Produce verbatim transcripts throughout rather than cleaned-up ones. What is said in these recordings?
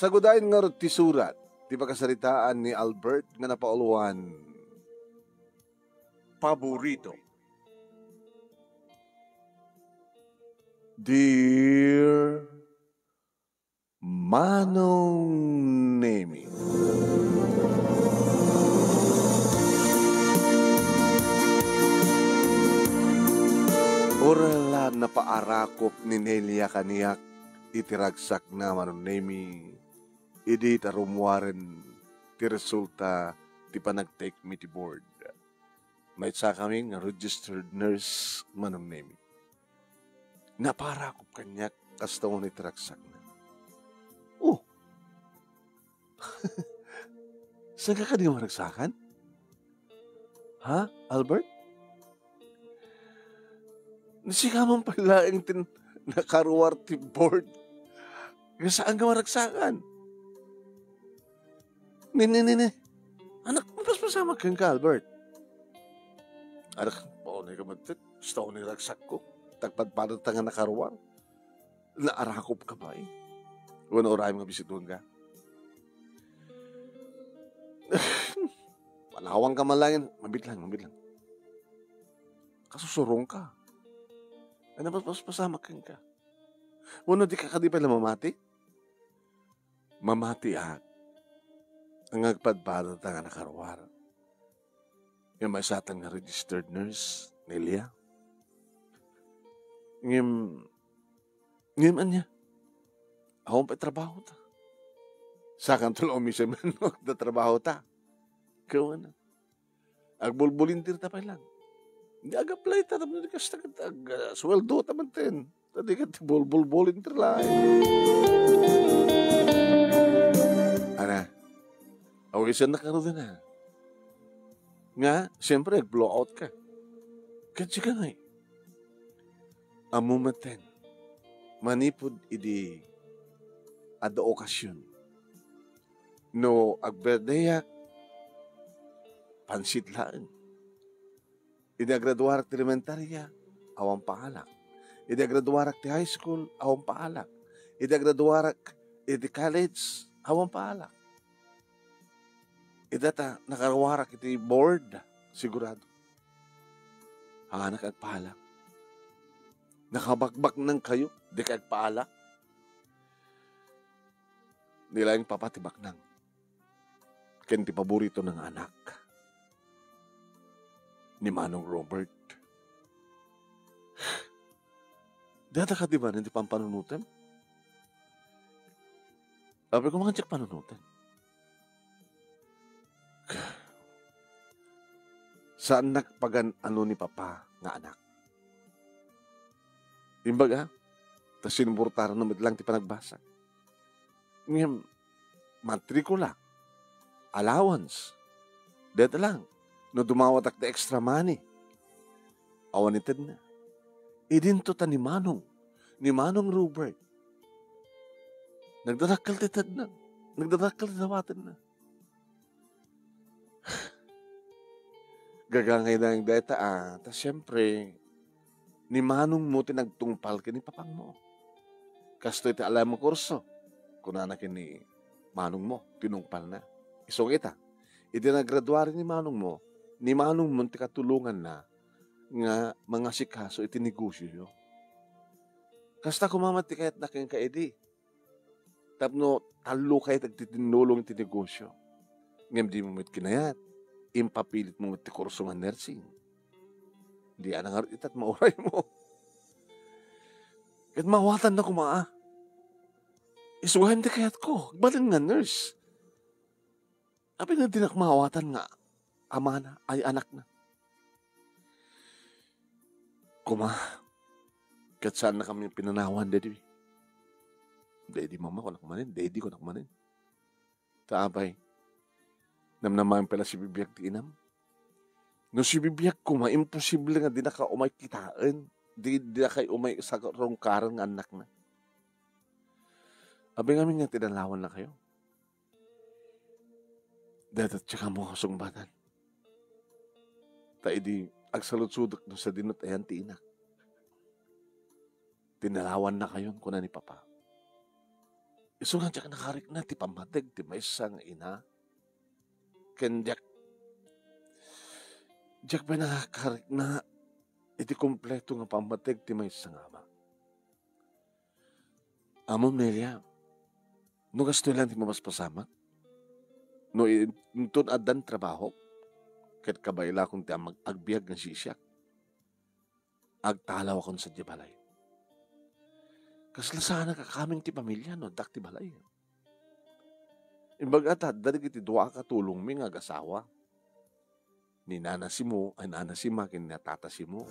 Sagudayen ngarud ti surat ti pakasaritaan ni Albert nga napauluan, Paborito. Dear Manong Nemi. Uray la napaarakop ni Nelia kaniak iti ragsakna, Manong Nemi, idi ta rummuaren ti resulta ti panagtake mi ti board. Maysa kami nga registered nurse, Manong Nemi. Napaarakop kaniak kasta unay ti ragsakna. Oh. Saan ka kadi nga maragsakan? Ha, Albert? Sika man pay laeng ti nakaruar ti board nga saan nga maragsakan. Ni, ni, ni, ni. Anak, mapaspasamak kenka, Albert. Anak, paunay ka man, Tet. Basta unay ragsakko. Tagpadpadanta nga nakaruar. Naarakop ka pay. Wenno uray nga bisituen ka. Panawan ka man laeng. Mabitlang, mabitlang. Kasusurong ka. Ano, pas, pas, pasamak kenka. Wenno di ka kadi pay la mamati? Mamatiak nga agpadpadanta nga nakaruar. Nga maysatan nga registered nurse, Nelia. Ngem, ngem ania? Awan pay trabaho ta. Sakanto la umisamin no agda trabaho ta. Kawana. Agbulbulintir ta pay lang. Di ag-apply ta, tapno di kasta ket ag, ah, suweldo ta manten. Ta di ket bulbul-volunteer laeng. Ana, awisennak ngaruden a. Nga, siyempre, ag-blowout ka. Ket sika ngay. Ammo metten, manipud idi adda okasion. No ag-birthdayak, pansit laeng. Idi agraduarak ti elementaria, awan paalak. Idi agraduarak ti high school, awan paalak. Idi agraduarak iti college, awan paalak. Ita ta nakaruarak iti board, sigurado. Haanak agpaalak. Nakabakbaknang kayo, di ka agpaalak. Ni laeng papa ti baknang. Ken ti paboritona nga anak ni Manong Robert. Data ka di ba ti pampanunotem? Apay ko, mangan ti panunoten. Saannak pagan-ano ni papa nga anak. Imbaga, ta sinuportaran met lang ti panagbasa. Ngem, matrikula, allowance, deta lang, no dumawatak ti extra money. Awan itedna. Idinto ta ni Manong, ni Manong Robert. Nagdadakkel ti tedna. Nagdadakkel ti dawatenna. Gagangay dayta, ah, ta siempre, ni manongmo ti nagtungpal ken ni papangmo. Kastoy ti alam mo kurso, kunana ken ni manongmo, tinungpalna. Isu nga ita, idi nagraduar ni manongmo, ni manongmo ti katulonganna nga mangasikaso iti negosioyo. Kasta koma met ti kayatna kenka idi. Tapno tallo kayo ti agtitinnulong iti negosio. Ngem dimo met kinayat, impapilitmo met ti kurso nga nursing. Di a ngarud ita ti mauraymo. Ket maawatanna koma, a. Isu nga ti kayatko, agbalin nga nurse. Apay nga dinak maawatan nga amana ay anakna? Koma, ket saannakami pinanawan, Daddy. Daddy, Mama, kunak manen. Daddy, kunak manen. Ta apay, namnamaen pay la sibibiag ti inam. No sibibiag koma, imposible nga dinaka umay kitaen. Di, dinaka umay sarungkaren nga annakna. Apay ngamin nga tinanawannakayo? Dayta ti kamo a sungbatan. Ta idi agsaludsodek no sadino ti ayan ti inak, tinanawannakayon, kuna ni Papa. Isu nga diak nakarikna ti pammateg ti maysa nga ina, ken diak, diak pay nakarikna iti kompleto nga pammateg ti maysa nga ama. Ammom, Nelia, no kastoy lang ti mapaspasamak, no i-, inton addan trabahok, ket kabaelakon ti amag-, agbiag nga sisiak, agtalawakon sadiay balay. Kasla saan a kakamin ti pamilia no addak ti balay. Imbag a ta adda dagiti dua a katulongmi nga agasawa. Ni Nana Simo, ay, Nana Sima, ken ni Tata Simo.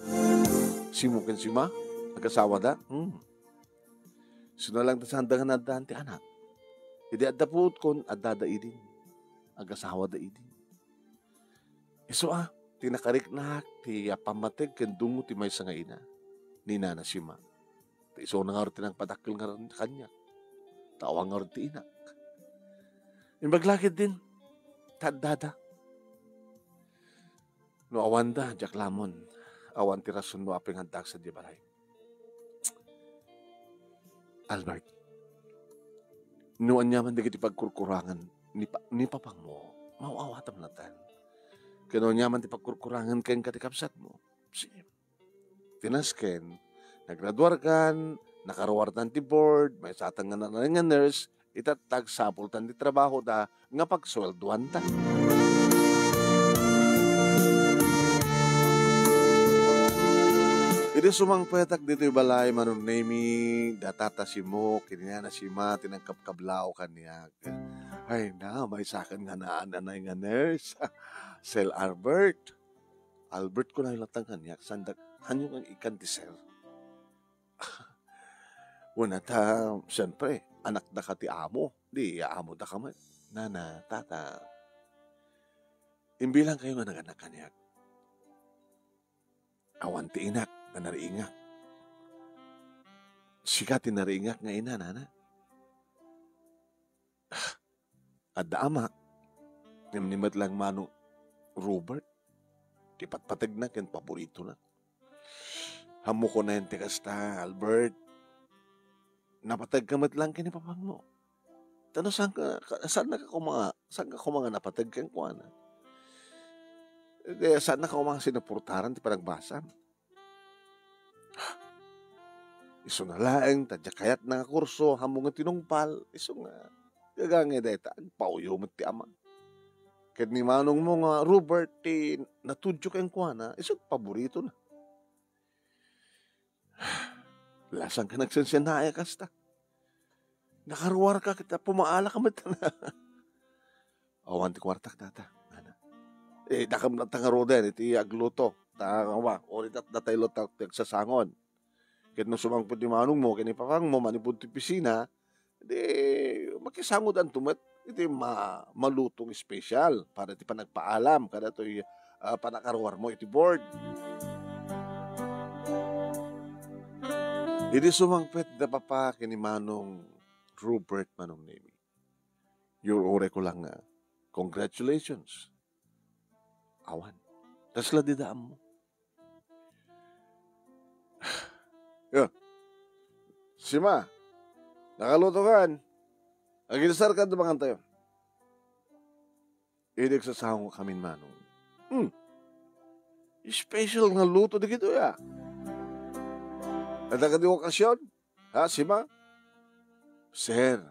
Simo ken Sima, agasawada. Hmm. Isu na lang ta saanda nga naaddaan ti anak. Idi adda puotkon, addada idin. Agasawada idin. Isu a, ti nakariknaak, ti, ah, pammateg ken dungo ti maysa nga ina, ni Nana Sima. Ta isuna ngarud ti nangpadakkel ngarud kaniak. Ta awan ngarud ti inak. Imbag la ketdin, ta addada. No awanda, diak la ammo. Awan ti rason no apay nga addaak sadiay balay. Albert, no aniaman dagiti pagkurkurangan ni pa-, ni papangmo, maaw-awatam latta. Ken no aniaman ti pagkurkurangan kenka ti kabsatmo, sige. Ti nasken, nagraduarkan, nakaruartan ti board, maysatan nga nanay nga nurse, itatta, agsapultan ti trabahoda nga pagsueldoanta. Idi sumangpetak ditoy balay, Manong Nemi, da Tata Simo, ken ni Nana Sima ti nangkabkablaaw kaniak. Ay na, maysakan nga naan-anay nga nurse. Sir Albert. Albert, kunayo latta kaniak, saandak, ania nga ikkan ti sir? Wen a ta, siempre, anakdaka ti amo. Di, aamodaka met. Nana, Tata, imbilangkayo nga naganak kaniak. Awan ti inak nga nariingak. Sika ti nariingak nga ina, Nana. Adda ama, ngem ni met laeng Manong Robert, ti patpategna ken paboritona. Ammok kunayon ti kasta, Albert. Napateg ka met laeng ken ni papangmo. Ta no, saan ka, ka-, saan ka koma, saan ka koma nga napateg kenkuana? Eh, saan ka koma nga sinuportaran ti panagbasam? Isuna laeng, ta diak kayatna nga kurso, ammok nga tinungpal, isu nga, gaga nga dayta, agpauyo met ti ama. Ket ni manongmo nga Robert ti natudyo kenkuana, isu paboritona. Saan ka nagsensennaay a kasta? Nakaruar ka ket pumaala ka met. Awan ti kuartak, Tata, nana. Eh, dakam latta ngaruden iti agluto. Ta, wa, uri dat-, datay luto ti agsasangon. Ket no sumangpet ni manongmo ken ni papangmo manipud ti opisina, di makisangodanto met iti ma-, maluto nga special para iti panagpaalam kadatoy, ah, panakaruarmo iti board. Idi sumangpet da Papa ken ni Manong Robert, Manong Nemi, uray ko lang nga, "Congratulations." Awan. Kasla dida ammo. Yo. Sima, nakaluto kan. Aginsar kan tumangan tayo. Idi agsasango kamin manong. Hmm. Special nga luto dagitoy, a. Adda kadi okasyon? Ha, Sima? Sir.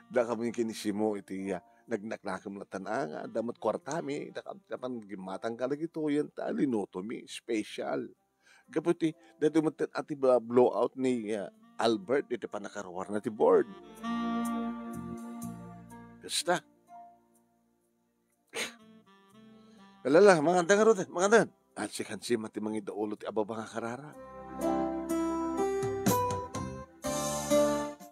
Dakami ken ni Simo iti, ah, nagnaklakem latta nga adda met kuartami, dakam, napan gimmatangka dagitoyen ta linutomi, special. Gapu iti, daytoy met ti bla-, blowout ni, ah, Albert iti panakaruarna ti board. Kasta. Alala, manganda ngarud, manganda. Ansi-ansi met ti mangidaulo ti ababa nga kararag.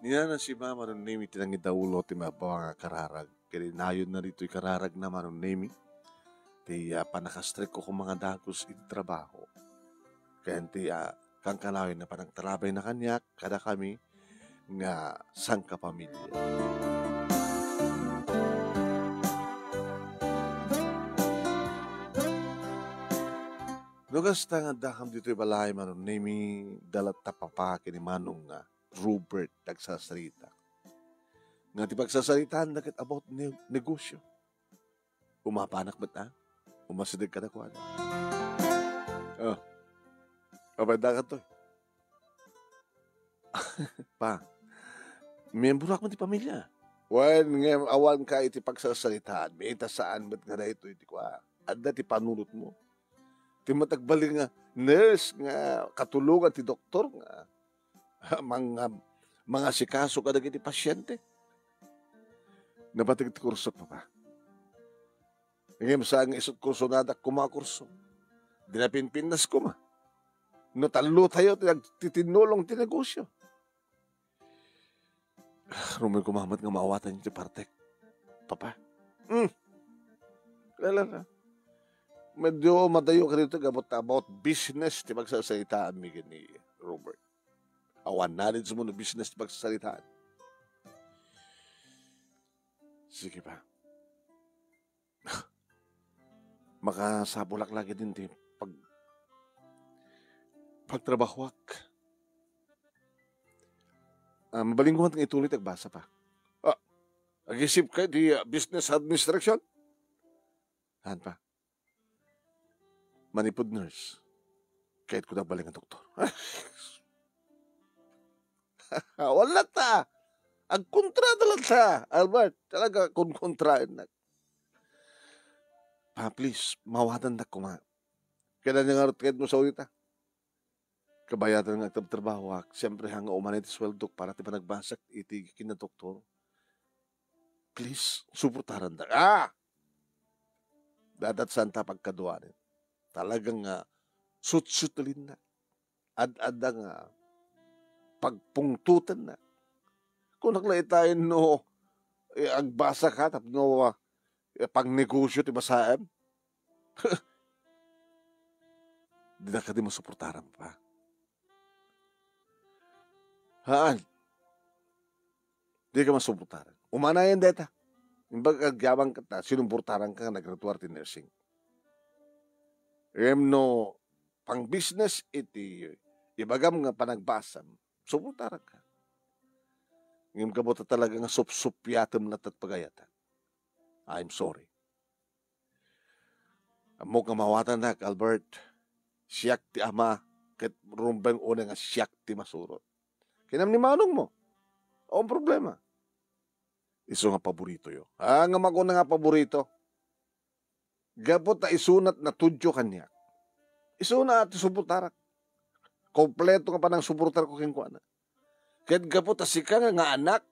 Ni nana si mama no Nemi ti nangidaulo ti ababa nga kararag. Ket inayonna ditoy kararagna, Manong Nemi, ti, ah, pannakastrekko koma nga dagus iti trabaho. Ken ti, ah, kankanayon a panagtarabayna kaniak kadakami nga sangkapamilya. No kasta nga addakam ditoy balay, Manong Nemi, da latta Papa ken ni Manong nga Robert ti agsasarita. Nga ti pagsasaritaanda ket about ne-, negosyo. Umapanak met, a? Umasideg kadakuada. Oh. Apay, dakatoy. Pa, miyembroak met ti pamilia. Wen, ngem awan ka iti pagsasaritaan, ita saan met nga daytoy ti kua. Adda ti panunotmo. Ti met agbalin nga nurse nga katulongan ti doktor nga manga-, mangasikaso kadagiti pasiente. Napateg ti kursok, Papa. Ngem saan nga isut' kursonadak koma a kurso. Di napinpintas koma. No tallotayo ti nagtitinnulong ti negosyo. Rumbeng koma met nga maawatanyo ti partek, Papa. Hmm. La, la, la. Medyo madayo ka dito about, about business ti pagsasaritaanmi ken ni Robert. Awan knowledge mo no business ti pagsasaritaan. Sige pa. Makasapulak lagi din ti pag-, pagtrabahoak. Ah, mabalin ko nga ituloy ti agbasa pa. Ah, agisip ka di, ah, business administration? Han pa. Manipud nurse. Kayat ko nagbalin nga doktor. Wala ta. Agkontra talaga, Albert. Talaga, konkontraen na. Pa, please, mawatandak koma. Kailan nga rot kayat mo sa unita? Kabayatan nga agtrabtrabahoak, siyempre, ha nga umanay ti suweldok para ti panagbasak iti kinadoktor. Please, suportaran da. Ah! Dadat santa pagkaduanen. Talagang, ah, sutsutulin na. Ad-adda nga pagpungtutan na. Kunak la itayen no, eh, agbasa ka, tapno, ah, eh, pangnegosyo ti basaem. Di na kadi masuportaran pa. Haan. Di ka masuportaran. Umanayan deta. Imbag agyaman ka ta, sinuportaran ka nga naggraduar ti nursing. Ngem no pang-business iti ibagam nga panagbasam, suportaran ka. Ngem gapu ta talaga nga supsupiatem latta ti pagayatan. I'm sorry. Ammok nga mawatannak, Albert. Siak ti ama, ket rumbeng unay nga siak ti masurot. Kinam ni manongmo. Awan problema. Isu nga paboritoyo. Ah, nga makuna nga paborito. Gapu ta isuna ti natudyo kaniak. Isuna ti suportarak. Kompleto nga panangsuportarko kenkuana. Ket gapu ta sika nga, nga anak,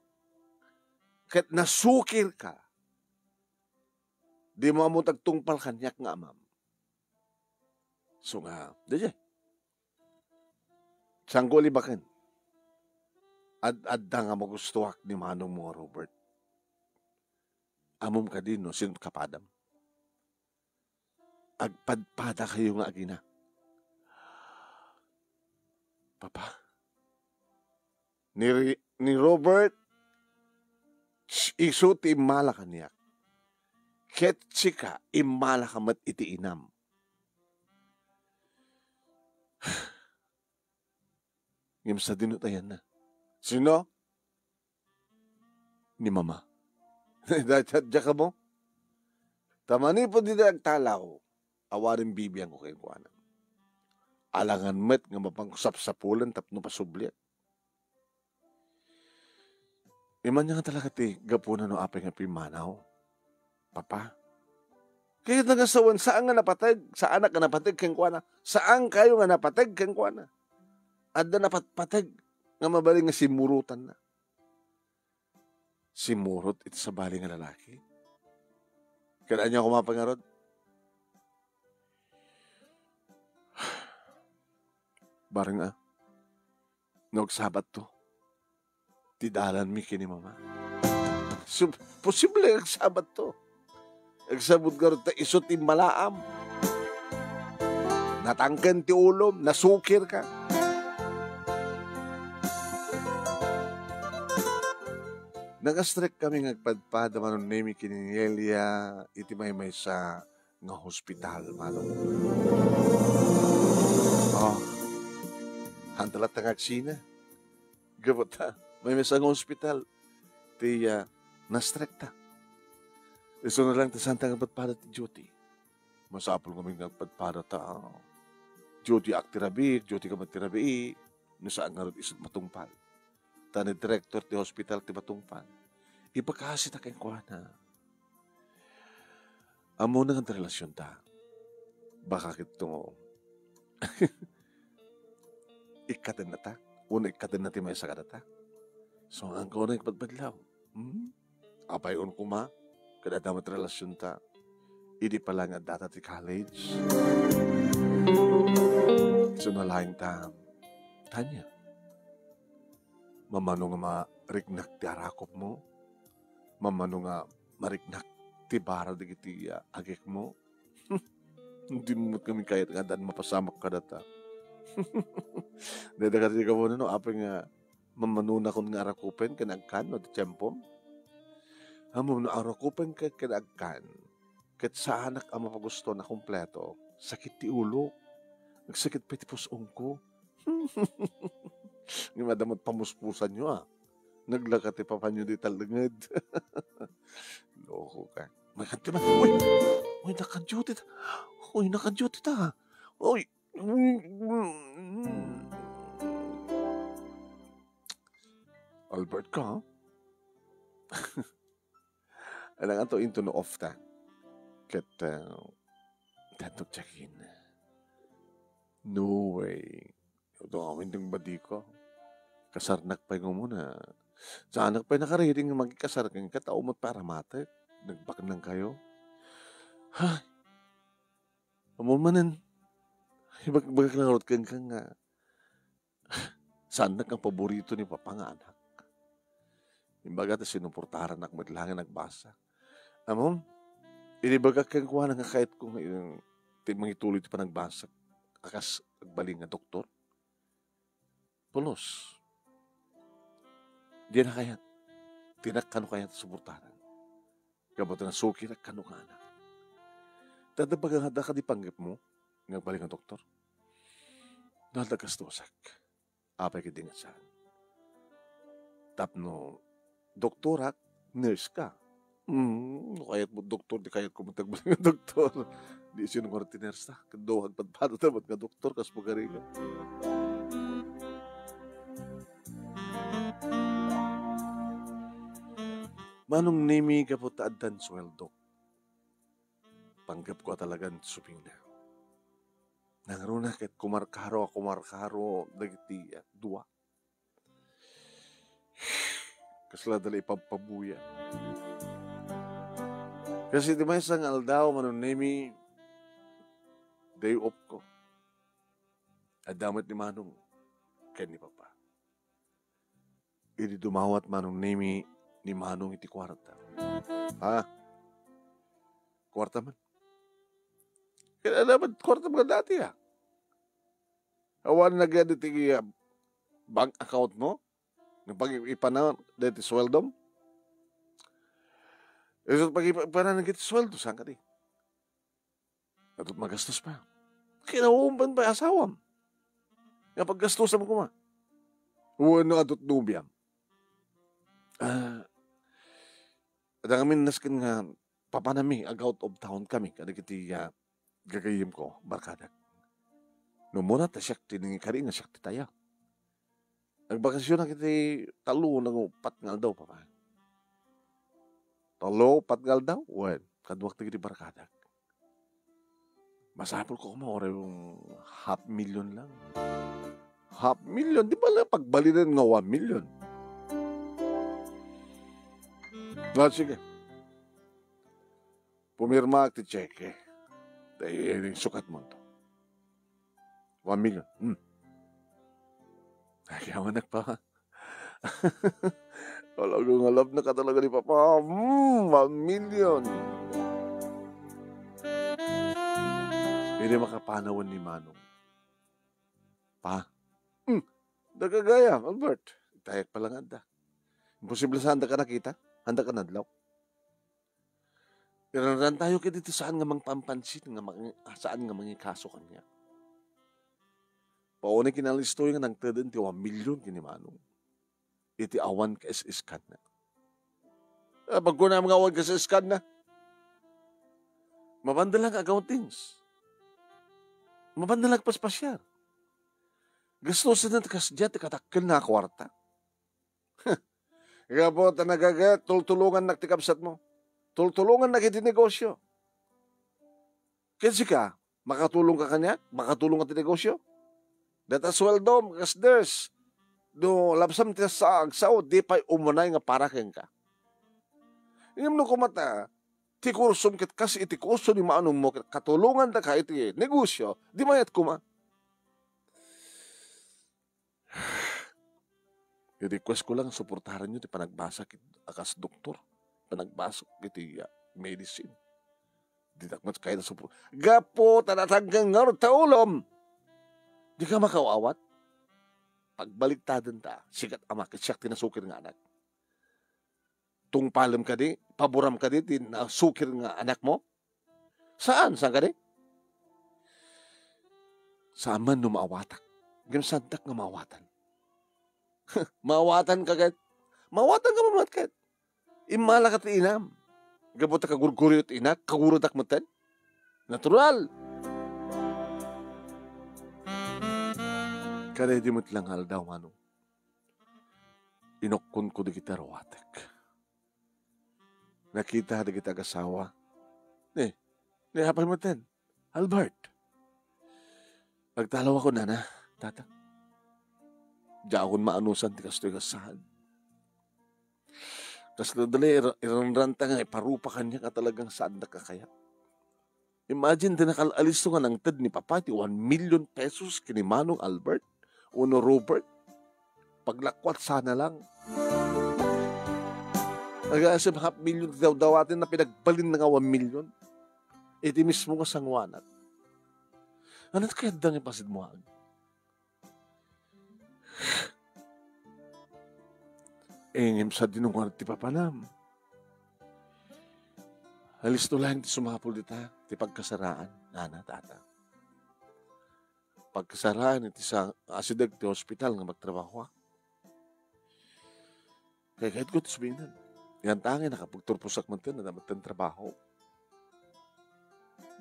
ket nasukirka, dimo ammo ti agtungpal kaniak nga amam. So nga, daydiay. Saanko libaken. Ad-adda nga magustuak ni manongmo nga Robert. Ammom kadi no sino ti kapadam? Agpadpadakayo nga agina. Papa, ni, ni Robert, isu ti immala kaniak. Ket sika, immalaka met iti inam. Ngem sadino ti ayanna? Sino? Ni Mama. Dayta, diak ammo? Ta manipud dita agtalaw, awanen bibiangko kenkuana. Alangan met nga mapangsapsapulen tapno pasubliak. Iman nga talaga ti gapuna no apay nga pimmanaw. Papa. Kayat nga sawen, saan nga napateg, saanak nga napateg kenkuana. Saan kayo nga napateg kenkuana. Adda napatpateg nga mabalin nga simurutanna. Simurot iti sabali nga lalaki. Kada niya kumapangarod. Bareng, ah. No agsabat to, ti dalanmi ken ni Mama. Sub-, posible nga agsabat to. Agsabot ngarud ta isu ti malaam. Natangken ti ulom, nasukir ka. Nagastrik kami nga agpadpada manong Nemi ken ni Nelia iti maymaysa nga hospital, manong. Oh, hanta latta nga agsina. Gapu ta, maymaysa nga ospital ti, ah, na-strikta. Isu na lang ti saanta nga padpada ti duty. Masapul ngamin nga agpadpadata. Duty ak ti rabii, duty ka met ti rabii. No saan ngarud, isut' matungpal. Ta ni direktor ti hospital ti matungpal. Ipakasita kenkuana. Ammona nga ti relasionta. Baka ket no ikkatennata, wenno ikkatenna ti maysa kadata. Saan ka unay agpadpadlaw? Hmm? Apay on koma, ket adda met relasionta. Idi pala nga addata ti college. Isu na laeng ta, Tanya. Mamano nga mariknak ti arakupmo? Mamano nga mariknak ti bara dagiti, ah, agekmo? Dimo met ngamin kayat nga addaan mapasamak kadata. Dayta kadi gapu no, apay nga mamanonakon nga arakupen ken agkan no ti tiempom? Ammom no arakupen ket ken agkan, ket saanak a mapagustuan a kompleto, sakit ti ulok. Agsakit pay ti pus-ongko. Ngem adda met pamuspusanyo, a. Naglaka ti papanyo dita lenged. Loko ka. May kanti man. Uy! Uy, naka-duty ta. Uy, naka-duty ta. Uy! Albert ka, ha? Alangan to into no off ta. Ket, uh, tanto check-in. No way. Ito amin ding badi ko. Kasarnak pay nga umuna. Saanak pay nakaready nga makikasar ken ket umot para matek. Nagbaknang kayo. Ha? Amo manen. Ibag-, ibagak lang rot ken ka nga. Saannak nga paborito ni Papa nga anak. Imbaga ta sinuportarannak met laeng nga nagbasa. Ammom, inibagak kenkuana nga kayatko nga, eh, ti mangituloy ti panagbasa a kas agbalin nga doktor. Pulos. Diak kayat. Diak kano kayat suportaran. Gapu ta nasukirak kano nga anak. Ta adda baga nga adda kadi panggepmo nga agbalin nga doktor? No adda gastusak. Apay ketdi nga saan? Tapno doktorak, nurse ka. Mm, no kayatmo doktor, di kayatko met agbalin nga doktor. Di sino nga ti nurse ta? Ket dua agpadpadata met nga doktor, kas pagarigan. Manong Nemi, gapu ta addan suweldok, panggepko a talagan subingna. Nangruna ket kumarkaro a kumarkaro dagiti, ah, dua. Kasla da la ipabpabuya. Kas iti maysa nga aldaw, Manong Nemi, day off ko. Adda met ni Manong ken ni Papa. Idi dumawat Manong Nemi ni Manong iti kuarta. Ha? Kuarta man. Kaya dapat kuarta man dati, ah. Awan na kaya diti, ah, bank account mo? Nga pag ipana dati sweldom? Isu pag ipa-, ipana dati sweldo, saan ka di? Adut magastos pa. Kinaumpan pa asawam. Nga paggastos mo kuma. Wenno adut nobiam. Ah, adda ngamin nasken nga papanami, ag out of town kami, kadagiti, ah, gagayyem ko, barkadak. No muna ta siak ti nangikari nga siak ti taya. Nagbakasyon ak iti tallo wenno pat nga aldaw, Papa. Tallo, pat nga aldaw? Wen, kaduak dagiti barkadak. Masapul ko koma, uray half million lang. Half million? Di ba lang pagbalinen nga one million? Ah, sige. Pumirma ak ti cheque. Dayta sukatmo to. One million. Hmm. Agyamanak pa. Talaga nga love na ka talaga ni Papa. Hmm, one million. Idi makapanawan ni Manong. Pa. Hmm. Dagagayam, Albert. Itayak pala nga adda. Imposible saan da ka nakita? Handa ka nadlaw? Iranran tayo ket iti saan nga mangpampansin, nga mang-, saan nga mangikaso kaniak. Paunay kinalistoy nga nangteden ti one million ken ni Manong. iti awan kaisiskanna. Ah, pagkunam nga awan kaisiskanna, mabanda lang agawtings. Mabanda lang agpaspasiar. Gastusen ti kasdiay ti kadakkel nga kuarta. Gapu ta nagaget, tultulongannak ti kabsatmo. Tultulongannak iti negosyo. Ken sika, makatulongka kaniak? Makatulongka ti negosyo? Dayta sueldom, kasdiay. No labsam ti sa-, agsao, di pay umunay nga para kenka. Ngem no koma ta, ti kursom ket kas iti kurso ni manongmo ket katulongandaka iti negosyo, di mayat koma. I-request ko lang, suportaranyo ti panagbasa ket a kas doktor, panagbasa iti, ah, medicine. Dinak met kayat a supor-, gapu ta natanggal ngarud ta ulom. Dika makaw-awat. Pagbaliktaden ta, sikat ama ket siak ti nasukir nga anak. Tungpalem kadi, paboram kadi ti nasukir nga anakmo? Saan, saan kadi? Saan man no maawatak. Ngem saandak nga maawatan. Maawatan ka ket. Maawatan ka man ket. Immala ka ti inam. Gapu ta kagurguryo ti inak, kagurodak metten. Natural. Kadaydi met lang nga aldaw, Manong. Inukkonko dagiti aruatek. Nakita dagiti agasawa. Ne, ne, apay metten? Albert. Agtalawakon, nana, tata. Diakon maanusan ti kastoy nga saan. Kasla dali, ir-, iranranta nga iparupa kaniak nga talagang saandak a kayat. Imagine, ti nakal-alisto nga nangted ni Papa ti one million pesos ken ni Manong Albert wenno Robert. Paglakuat sana lang. Agasem half million ti dawdawaten na pinagbalinna nga one million. Iti mismo nga sangoanak. Ania ti kayatda nga ipasidmuag? Eh, ngem sadino nga ti papanam? Alisto laeng ti sumapul dita, ti pagkasaraan, nana, tata. Pagkasaraan iti sa-, asideg ti hospital nga magtrabahoak. Kay kayatko ti suminan. Yan tangin, nakapagturposak man ten, nadamag ten trabaho.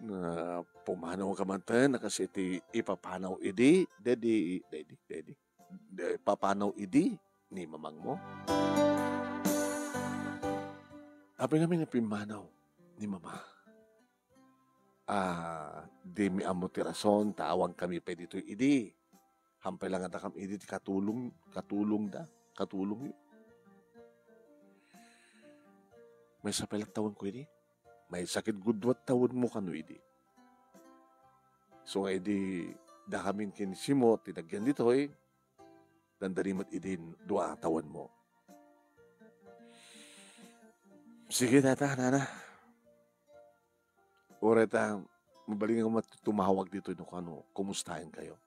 Na pumanaw ka man ten, na kasi iti ipapanaw idi, dedi, dedi, dedi. Di papanaw idi ni mamangmo? Apay ngamin nga pimmanaw ni mama? Ah, dimi ammo ti rason ta awan kami pay ditoy idi. Hampay la nga dakam idi ti katulong, katulongda, katulongyo. Maysa pay la tawenko idi. Maysa ket gudua ti tawenmo kano idi. So nga idi dakamin ken Simo ti nagyan ditoy, dandani met idi dua a tawenmo. Sige, tata, nana. Uray ta, mabalin nga met tumawag ditoy no kano, kumustaen kayo.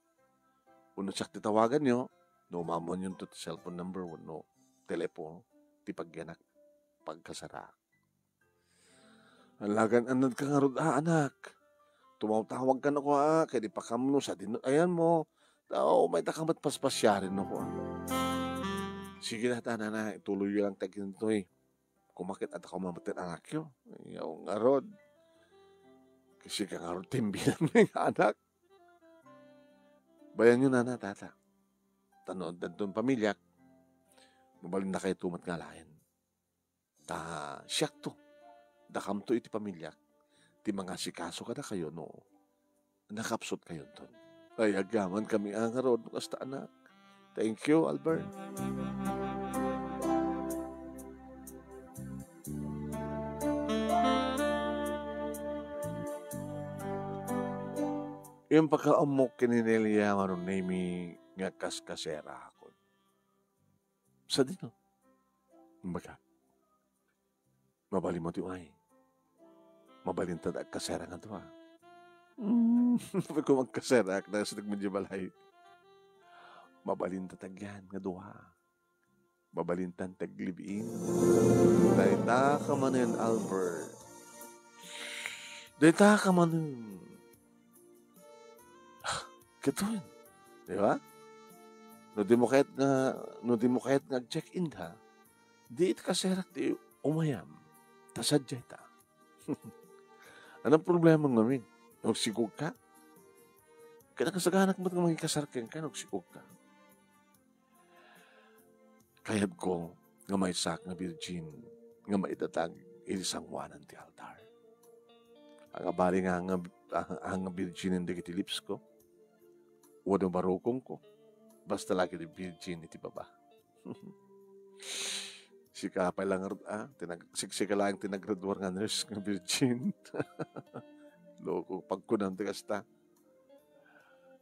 Wenno siak ti tawaganyo, no maamuanyo ti cellphone number wenno telepono, ti pagyanak, pagkasaraak. Alagan, annad ka ngarud a, anak. Tumawtawag ka no kua, ket ipakamno sadino ayanmo. Tao, mayta ka met paspasiaren no kua. Sige na, tana na, ituloy lang tayo ditoy. Kumakit at ako mamatid anakyo. Ayaw ngarud. Kasi ka ngarud timbilan mo yung anak. Bayan nyo na na, tata. Tano, danton pamilyak. Mabalin na kayo tumat nga lain. Ta siakto, dakamto iti pamilyak, ti mangasikaso kadakayo no nakapsut kayonton. Ay, agyaman kami a ngarud no kasta, anak. Thank you, Albert. Yung pagkaammok ken ni Nelia, Manong Nemy, nga kaskasera akon. Sadino? Kumbaga, mabalin mo ti uay. Mabalin ta agkasera nga dua. Mm, kung agkasera, ak na sa nagmedyo balay. Mabalin ta tagyan nga dua. Mabalin tan taglibiin. Dayta ka manen, Albert. Dayta ka manen. Katon. Di ba? No dimo kayat nga, no dimo kayat nga ag-check-in ka, di iti kasarak ti umayam. Ta sadiay ta. Anong problema ngamin? No agsigog ka? Ket nakasaganak met nga mangikasar kenka no agsigog ka. Kayatko nga maysaak nga virgin nga maidatag iti sangoanan ti altar. Agabali nga, nga, nga virgin dagiti lipsko. Wenno barukongko. Basta lagi ti virgin iti baba. Sika pay lang, ah, tinag-, siksika laeng ti naggraduar nga nurse nga virgin. Loko, pagkunam ti kasta.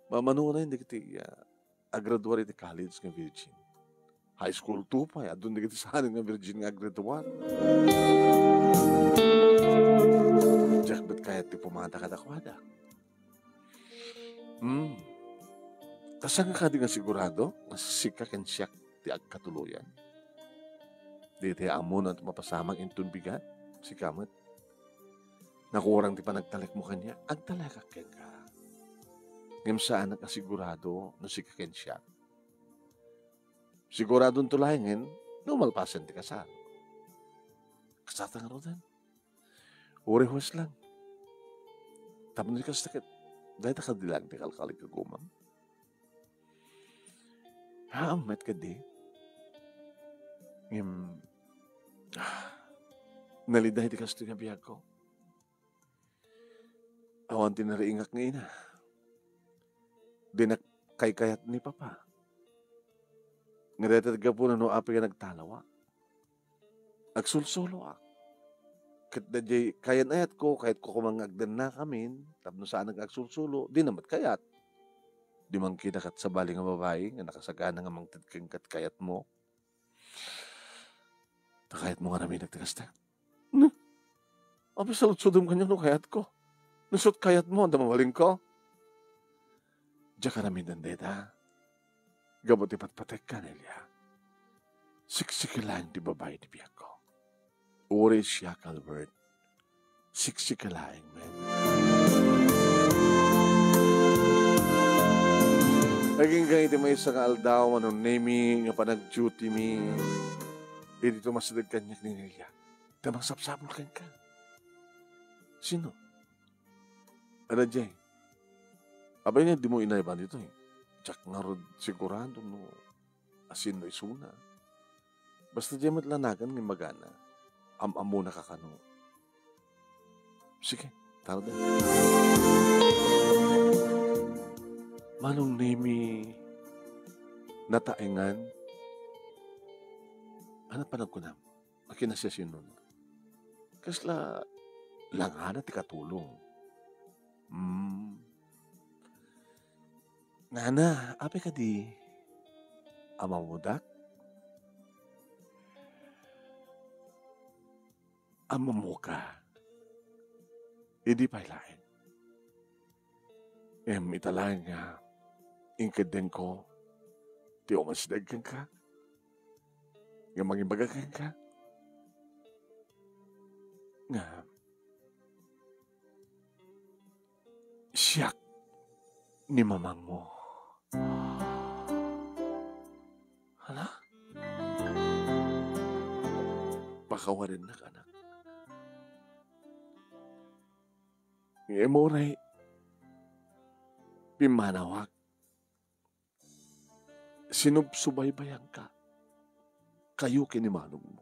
Mamano na dagiti, ah, agraduar iti college nga virgin. High school two pay, adun dagiti saanen nga virgin nga agraduar. Diak met kayat ti pumada kadakuada. Hmm. Kasano kadi nga sigurado nga sika ken siak ti agkatuloyan? Dayta ammona ti mapasamak inton bigat, sika met. Nakurang ti panagtalekmo kaniak, agtalekak kenka. Ngem saanak a sigurado no sika ken siak. Siguradonto laengen no malpasen ti kasar. Kasarta ngaruden? Uray hues lang. Tapno di kasta ket, dayta kadi laeng ti kalkali nga gumam. Haan met kadi. Ngem, ah, naliday ti kastoy nga biagko. Awan ti nariingak nga ina. Dinak kaykayat ni Papa. Nga dayta ti gapuna no apay nga nagtalawak. Agsulsuloak. Ket daydiay kayan-ayatko, kayatko koma nga agdennakamin, tapno saanak nga agsulsulo, dina met kayat. Dimangkida ket sabali nga babai nga nakasagana nga mangted kenka ti kayatmo. Ta kayatmo nga naminak ti kasta. No? Apay saludsodem kaniak no kayatko? No isut kayatmo, adda mabalinko? Diak aramiden dayta. Gapu ti patpatekka, Nelia. Siksika laeng ti babai ti biagko. Uray siak, Albert. Siksika laeng, men. Agingga iti maysa nga aldaw, Manong Nemi, nga panagduty mi. Idi tumasideg kaniak ni Nelia. Ta mangsapsapul kenka. Sino? Adda diay. Apay nga dimo inayban ditoy? Diak ngarud sigurado no asino isuna. Basta diay met lanagan nga immagana. Am-ammona ka kano. Sige, tarda. Manong Nemi, nataengan. Ano panagkunam? Akin na siya sinun. Kasla langana ti katulong. Hmm. Nana, apay kadi? Amammodak? Amammoka. Idi pay laeng. Ngem ita laeng nga inkeddengko ti umasideg kenka, nga mangibaga kenka, nga siak ni mamangmo. Hala? Pakawanennak, anak. Ngem uray pimmanawak, sinubsubaybayanka, kayo ken ni manongmo.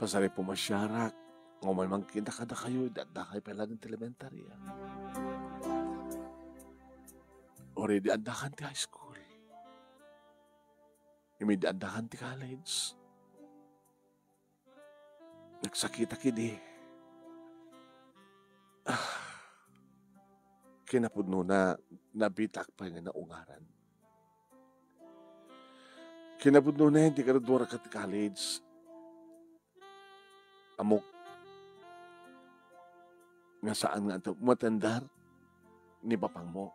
Pasari pumasiarak, nga umay mangkita kadakayo, idi addakay pay laeng ti elementaria. Uray idi addakan ti high school. Ngem idi addakan ti college. Nagsakitak idi. Ah, kinapudnona, nabitak pay nga naungaran. Kinapudnona, idi graduarka ti college, ammok nga saan nga umatendar ni papangmo.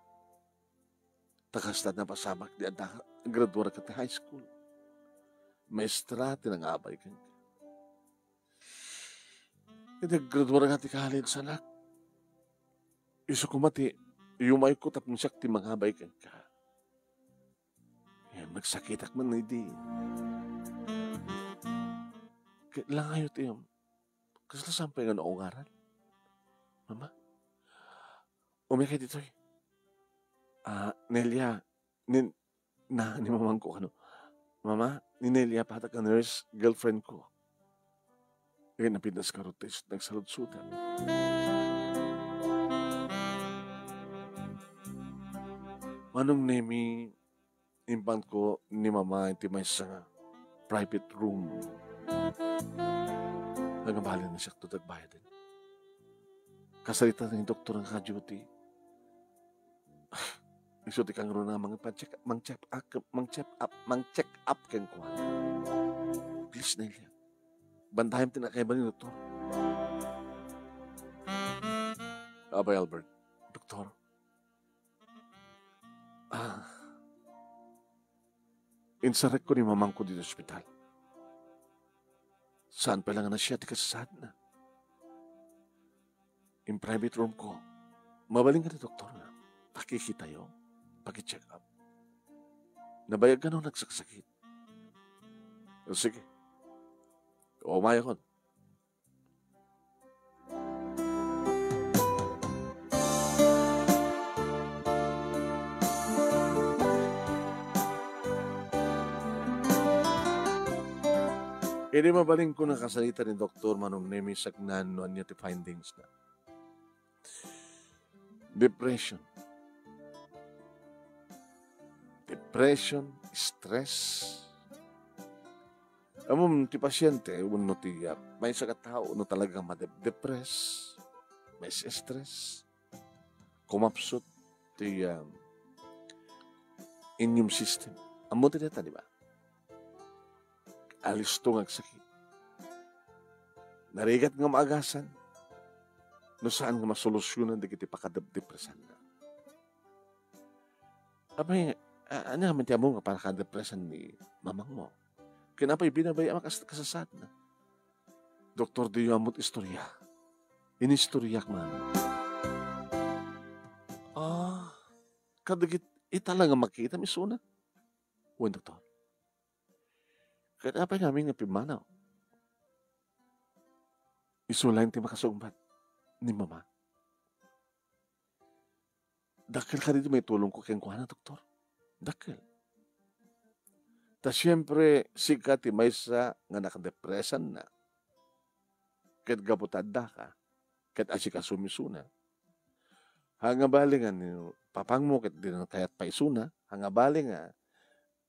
Ta kasta napasamak idi adda graduarka ti high school. Maestra ti nangabay kenka. Idi aggraduarka ti college, anak, isu koma ti yumayko tapno siak ti mangabay kenka. Nagsakitak man idi. Ket langayo ti, um, kasla saan pay nga naungaran? Mama? Umiakay ditoy. Ah, Nelia, ni, na, ni mamangko, ano? Mama, ni Nelia, patak a nurse, girlfriend ko. Eh, napintas ka rutes, nagsaludsudan. Manong Nemi, impan ko ni Mama iti maysa nga private room. Nagabali na siya to dagbayaden. Kasarita ni doktor nga ka-duty. Isu ti kangruna nga mangpa-check, mang-check up, mang-check up, mang-check up kenkuana. Please, Nelia. Bantayam ti nakaiba ni doktor. Abay, Albert. Doktor. Ah. Insarekko ni mamangko ditoy ospital. Saan pay la nga nasia ti kasasaadna? In private room ko. Mabalin nga ti doktor nga. Pakikitayo. Pakicheck up. Nabayag kano nagsaksakit. O, sige. Umayakon. Idi mabalin ko, nakasarita ni Doktor Manong Nemi, saknaan no ania ti findings na. Depression. Depression, stress. Ammom ti pasyente, wenno ti, ah, maysa nga tao, no talaga madep-, depress, ma-stress, kumapsut ti, ah, immune system. Ammo ti deta, di ba? Alisto nga agsakit. Narigat nga maagasan. No saan nga masolusyonan dagiti pakadep-, depresanna. Apay, a-, ania ngamin ti ammo nga pakadep-, depresan ni mamangmo? Ken apay binabayaam a kas-, kasasaadna? Doktor, diyo ammo ti istorya. Inistoryak man. Ah, kadagit-, ita la nga makitam isuna? Wen, doktor. Ket apay ngamin nga pimmanaw? Isu laeng ti makasungbat ni Mama. Dakkel kadi ti maitulongko kenkuana, doktor. Dakkel. Ta siempre, sika ti maysa nga nakadepresanna. Ket gapu ta addaka, ket asikasom isuna. Haan nga bali nga ni papangmo ket dina kayat pay isuna, haan nga bali nga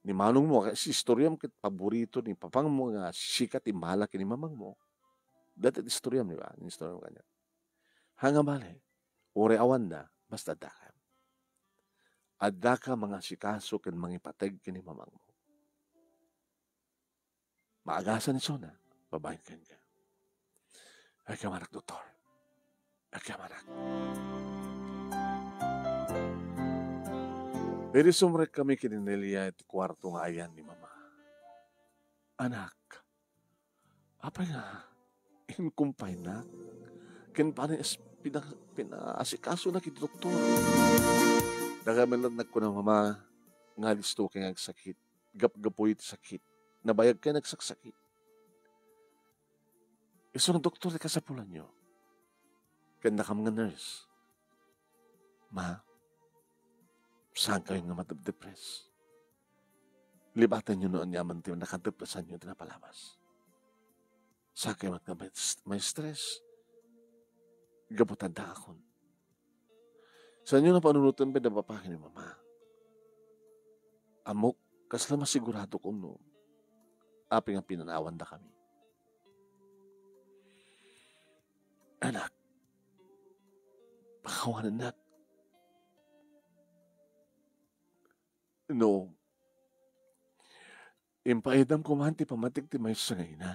ni manongmo, ket si istoriam ket paborito ni papangmo nga sika ti mala ken ni mamangmo. Dayta ti istoriam, di ba? Ni istoriam kaniak. Haan nga bali, uray awanda, basta addaka. Addaka mangasikaso ken mangipateg ken ni mamangmo. Maagasan isuna, babaen kenka. Agyaman, doktor. Agyaman. Idi sumrek kami ken ni Nelia iti kuarto nga ayan ni Mama. Anak, apay nga inkumpaynak ken pina-, pina-, pinaasikasonak iti doktor. Dagami laeng nagkuna, Mama, nga alisto kay nga agsakit. Gapgapu iti sakit. Nabayag kay nagsaksakit. Isu nga doktor ti kasapulanyo. Ken dakam nga nurse. Ma, saankayo nga madepdepres. Libatenyo no aniaman ti nakadepresanyo ti napalabas. Saankayo met nga ma-, ma-stress. Gapu ta addaakon. Saanyo nga panunoten pay da papa ken ni mama. Ammok, kasla masiguradok no apay nga pinanawandakami. Anak, pakawanennak. No, impaidam koma ti pammatik ti maysa nga ina.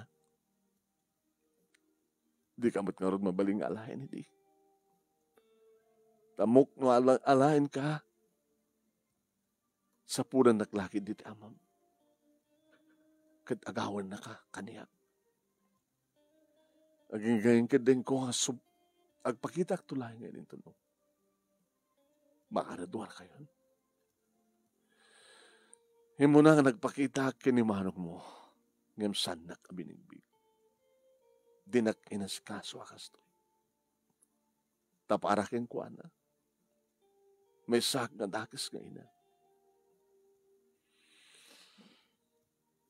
Dika met ngarud mabalin nga alaen idi. Ta ammok no ala-, alaenka, sapulannak la ketdi ti amam. Ket agawennaka kaniak. Aginggain ketdi kenka nga sub-, agpakitakto laeng nga inintuno. Makaraduarkayon. Immuna nga nagpakitaak ken ni manongmo, ngem saannak a binigbig. Dinak inasikaso a kastoy. Ta para kenkuana, maysaak nga dakes nga ina.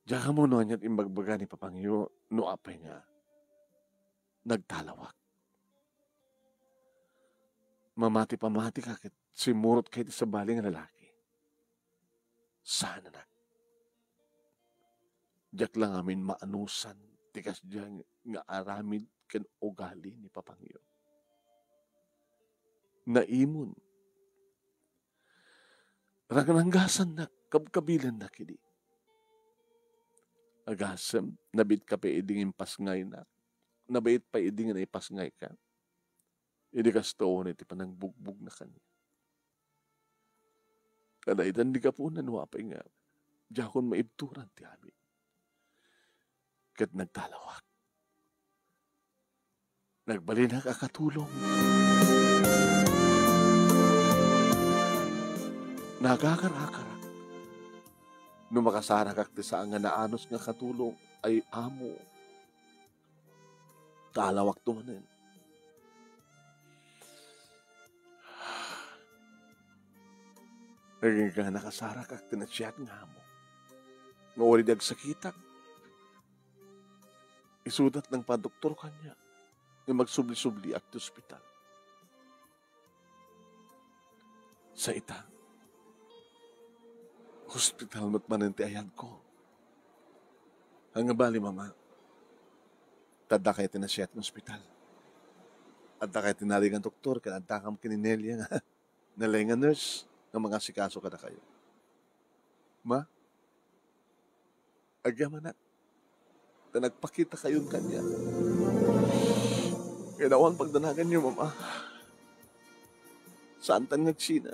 Diak ammo no aniat imbagbaga ni Papangyo no apay nga nagtalawak. Mamati pamatika ket simmurotka iti sabali nga lalaki. Saan, anak. Diak la ngamin maanusan ti kasdiay nga aramid ken ugali ni Papangyo. Naimon. Rangranggasannak, kabkabilannak idi. Agasem, nabiitka pay idi nga impasngaynak. Nabiit pay idi nga naipasngayka. Idi kastoon iti panangbugbogna kaniak. Kadaytan ti gapuna no apay nga diakon maibturan ti amin. Ket nagtalawak. Nagbalinak a katulong. Nagakarakar. No makasarakak ti saan nga naanus nga katulong, ay amo. Talawakto manen. Agingga nakasarakak ti nasayaat nga amo. Nga uray di agsakitak, isudat nang padoktor kaniak nga magsubli-subliak ti ospital. Sa ita, hospital met manen ti ayadko. Ania bali, Mama, ta addaka iti nasayaat nga ospital. Addaka iti nalaing a doktor, ken addakam ken ni Nelia nga nalaing a nurse nga mangasikaso kadakayo. Ma, agyamanak, ta nagpakitakayon kaniak. Ket awan pagdanaganyo, Mama. Saantan nga agsina.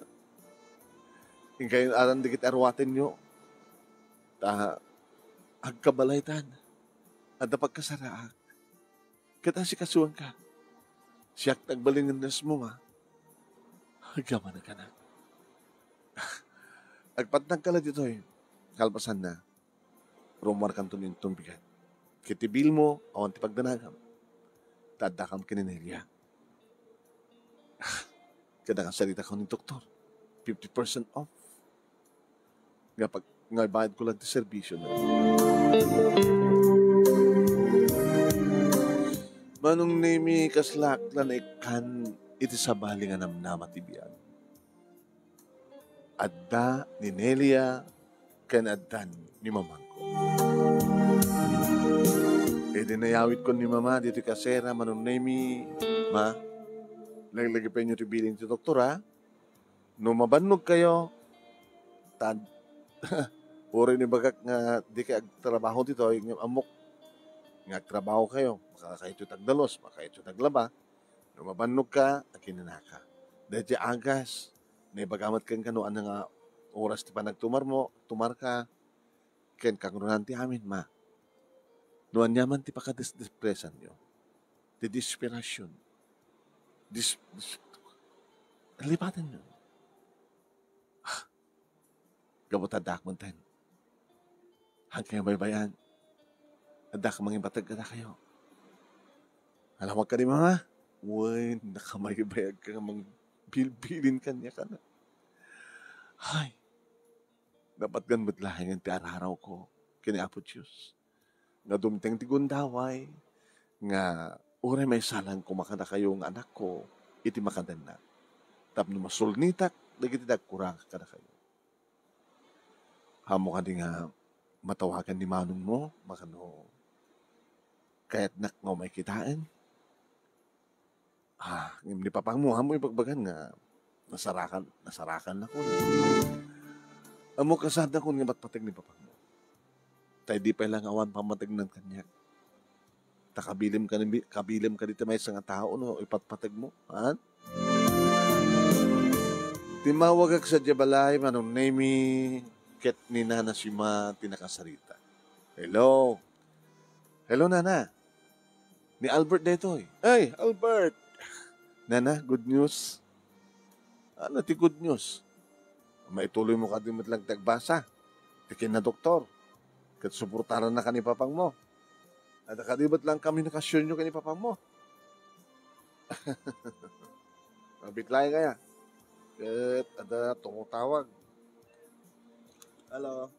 Inkayon aran dagiti aruatenyo. Ta agkabalaytan. Adda pagkasaraak. Ket asikasuanka. Siak ti agbalin nga nurse mo, Ma. Agyamanak, anak. Agpatnagka la ditoy. Kalpasanna, rummuarkanto inton bigat. Ket ti bill mo, awan ti pagdanagam. Ta addakam ken ni Nelia. Ket nakasarita ko ni doktor. Fifty percent off. Nga pag-, nga ibayad ko lang ti serbisyo na. Manong Nemi, kaslaak la naikkan iti sabali nga namnama ti biag. Adda ni Nelia ken addan ni mamangko. Idi nayawidkon ni Mama ditoy kasera, Manong Nemi, Ma, laglagipenyo ti bilin ti doktor, ha? No mabannogkayo, tad-, uray no ibagak nga dikay agtrabaho ditoy, ngem ammok nga agtrabahokayo, makakayatyo ti agdalus, makakayatyo ti aglaba. No mabannogka, aginanaka. Daytoy agas, naibaga met kenka no ania nga oras ti panagtumarmo, tumarka, ken kangrunaan ti amin, Ma. No ania man ti pakadesdepresanyo, ti desperasyon, dis-, dis-, lipatenyo. Ah, gapu ta addaak manen. Haankayo baybay-an. Addak mangibatag kadakayo. Alawag kadi, Mama? Wen, nakamaybayag ka nga mangbilbilin kaniak, anak. Hay, napatgan met laengen ti ararawko ken ni Apo Dios. Nga dumteng ti gundaway, nga uray maisalang koma kadakayo nga anakko iti makadenna. Tapno masulnitak dagiti nagkurang kadakayo. Ammok kadi nga matawagan ni manongmo, mano kayatnak nga umay kitaen? Ah, ngem ni papangmo, ammo ibagbagan nga nasarakan, nasarakan nakon. Ammok, kasaannakon nga ipatpateg ni papangmo. Ta idi pay la nga awan pammategnan kaniak. Ta kabilim ka ni, kabilim ka dita maysa nga tao no ipatpategmo, ha? Timmawagak sadiay balay, Manong Nemi, ket ni Nana Sima ti nakasarita. Hello. Hello, Nana. Ni Albert daytoy. Ay, Albert! Nana, good news. Ano ti good news? Maituloy mo kadi met lang ti agbasa. ti kinadoktor, ket suportarannaka ni papangmo. Adda kadi met laeng komunikasionyo ken ni papangmo? Mabiit laeng aya. Ket adda tumutawag. Hello?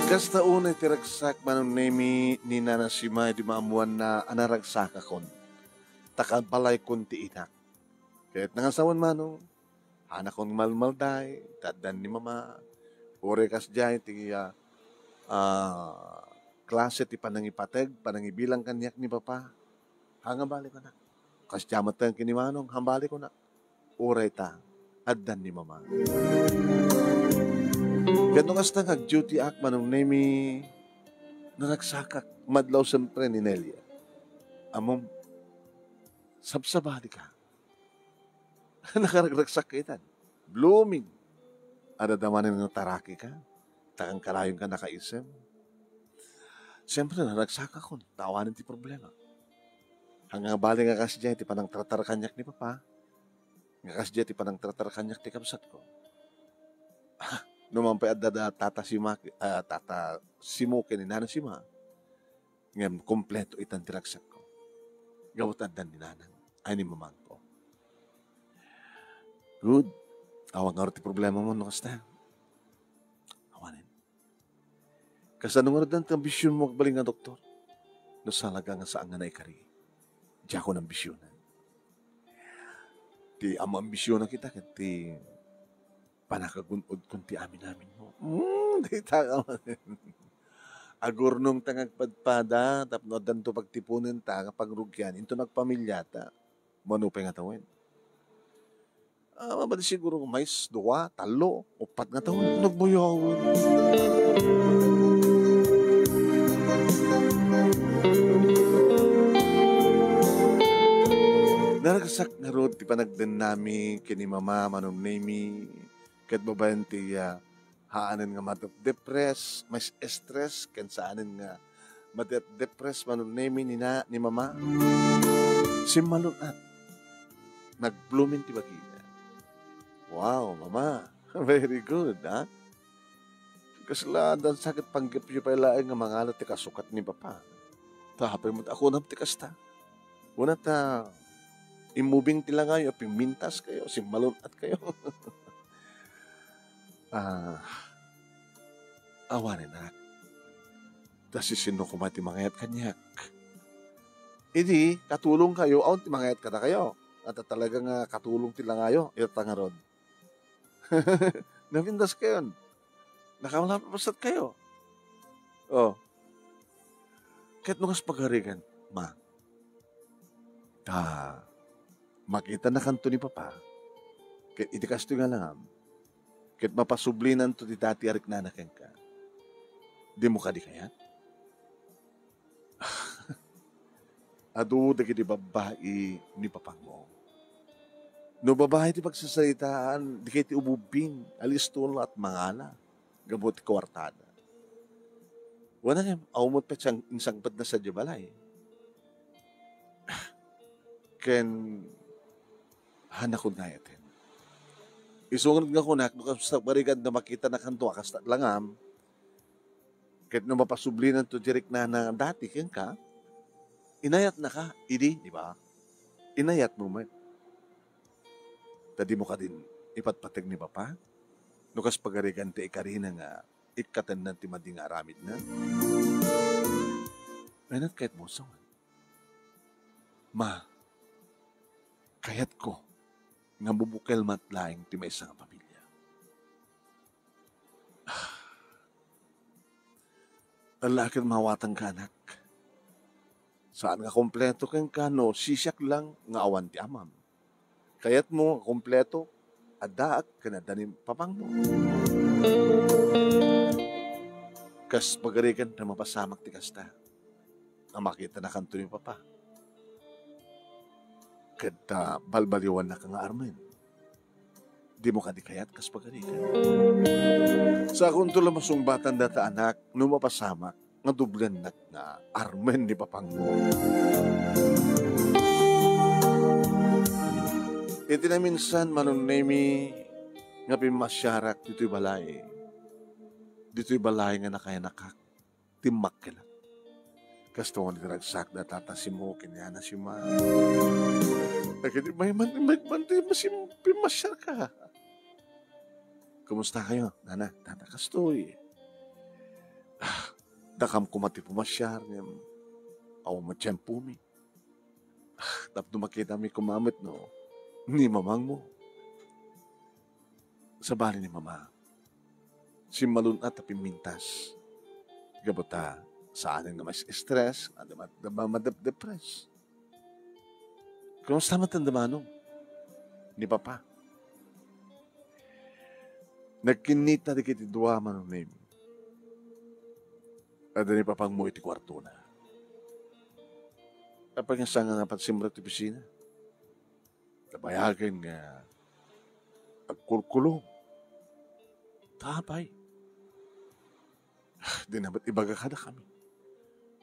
Kasta unay ti ragsak, Manong Nemi, ni Nana Sima idi maammoanna a naragsakakon, ta kabalaykon ti inak. Ket nangasawan, Manong, hanakon malmalday, ta addan ni Mama. Uray kasdiay ti, ah, ah, klase ti panangipateg, panangibilang kaniak ni Papa. Hangabali kona. Kasdiay met ken ni Manong, hambali kona. Uray ta, addan ni Mama. Ket no kasta nga agduty-ak, Manong Nemi, naragsakak, madlaw siempre ni Nelia. Ammom, sabsabali ka. Nakaragragsak ka itan. Blooming. Adda manen nga taraki ka. Takan kalayon ka nakaisem. Siyempre, naragsakakon. Awanen ti problema. Hangabali nga kasdiay ti panangtratar kaniak ni Papa. Nga kasdiay ti panangtratar kaniak ti kabsatko. No man pay adda da Tata Sima, ah, Tata Simo ken ni Nana Sima. Ngem kompleto itan ti ragsakko. Gapu ta addan ni Nanang, ay ni Mamangko. Good. Awan ngarud ti problema mo no kasta. Awanen. Kasano ngarud ti ambisionmo agbalin nga doktor? No salaga nga saan nga naikari, diakon ambisionan. Ti ammo ambisionak ita ket ti panakagun-odkon ti amin-aminmo. Hmm, dayta ka manen. Agurnongta nga agpadpada tapno addanto pagtiponenta nga pangrugian inton agpamiliata. Mano pay nga tawen? Ah, mabali siguro mais, dua, tallo, uppat nga tawen. Nagbayawan. Naragsak ngarud ti panagdennami ken ni Mama, Manong Nemi, ket babaen ti, ah, haanen nga madep-, depress, mais-stress, ken saanen nga madep-, depress, Manong Nemi, ni na-, ni Mama. Simmalun-at. Nag-blooming ti bagina. Wow, Mama. Very good, ha? Kasla, adda sakit panggepyo pay laeng nga mangala ti kasukat ni Papa. Ta apay met a kunam ti kasta. Kuna ta immubing ti langayo, pimmintas kayo, simmalun-at kayo. Ah, awanen, anak. Ta sisinno koma ti mangayat kaniak? Idi, katulong kayo, awan ti mangayat kadakayo. At talaga nga katulong ti langayo, ita ngarud. Napintas kayon. Nakamalapasattayo. Oh. Ket no kas pagarigan, ma, ta makitanakanto ni Papa, ket iti kastoy nga langam, ket mapasublinanto ti dati a riknana kenka, dimo kadi kayat? Adu dagiti babbai ni papangmo. No babai ti pagsasaritaan, dikay ti ububbing, alisto laeng mangala gapu ti kuartada. Wana ngem, awan met pay insangpetna sadiay balay. Ken, hanakon ngayaten. Isu nga kunak, no kasta pagarigan nga makitanakanto a kasta langam, ket no mapasublinanto ti riknana dati kenka, inayatnaka idi, di ba? Inayatmo met. Ta dimo kadin ipatpateg ni Papa? No kas pagarigan ti ikarina nga ikkatennan ti madi nga aramidna? Wenno kayatmo sawen? Ma, kayatko nga mabukel met laeng ti maysa nga pamilya. Ala ket maawatanka, anak. Saan nga kompleto kenka no sisiak lang nga awan ti amam. Kayatmo nga kompleto, addaak ken adda ni papangmo. Kas pagarigan ta mapasamak ti kasta, nga makitanakanto ni Papa. Ket ta balbaliwannaka nga armen. Dimo kadi kayat kas pagarigan? Sakonto la masungbatan data, anak, no mapasamak nga doblennak nga armen ni papangmo. Iti naminsan, Manong Nemi, nga pimmasiarak ditoy balay. Ditoy balay nga nakayanakak, timmakkelak. Kasta man ti ragsak da Tata Simo ken Yana Sima. Dagiti mayman, mayman ti masim-, pimmasiarka. Kumusta kayo, Nana, Tata? Kastoy. Ah, dakam koma ti pumasiar, ngem awan met tiempomi. Ah, tapno makitami koma met no ni mamangmo. Sabali ni Mama, simmalun-at a pimmintas. Gapu ta saanen nga ma-stress, nga ma-, ma-, madep-, depress. Kumusta met ti Manong ni Papa? Nagkinnita dagiti dua, Manong Nemi. Adda ni papangmo iti kuartona. Apay nga saan nga napan simrek ti opisina? Nabayagen nga agkulkulong. Ta apay? Dina met ibaga kadakami.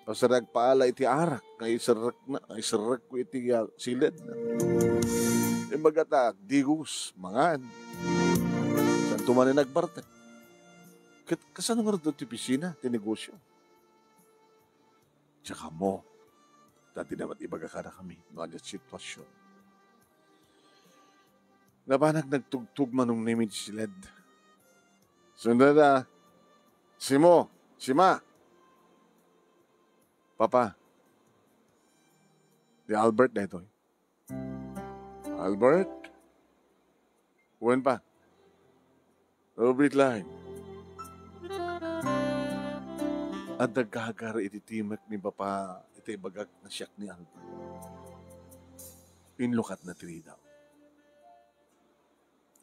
Pasarag paala iti arak nga iserrekna, nga iserrekko iti, ah, siled. Imbagata, agdigos, mangan. Saanto manen agbartek. Ket kasano ngarud ti opisina, ti negosio? Diak ammo, ta dina met ibaga kadakami no ania ti situasion. Napanak nagtugtog, Manong Nemi, ti siled. Sundada, Simo, Sima. Papa, ni Albert daytoy. Albert? Wen pa. Rubit laeng. Adda gagar iti timek ni Papa iti ibagak nga siak ni Albert. Inlukatna ti ridaw.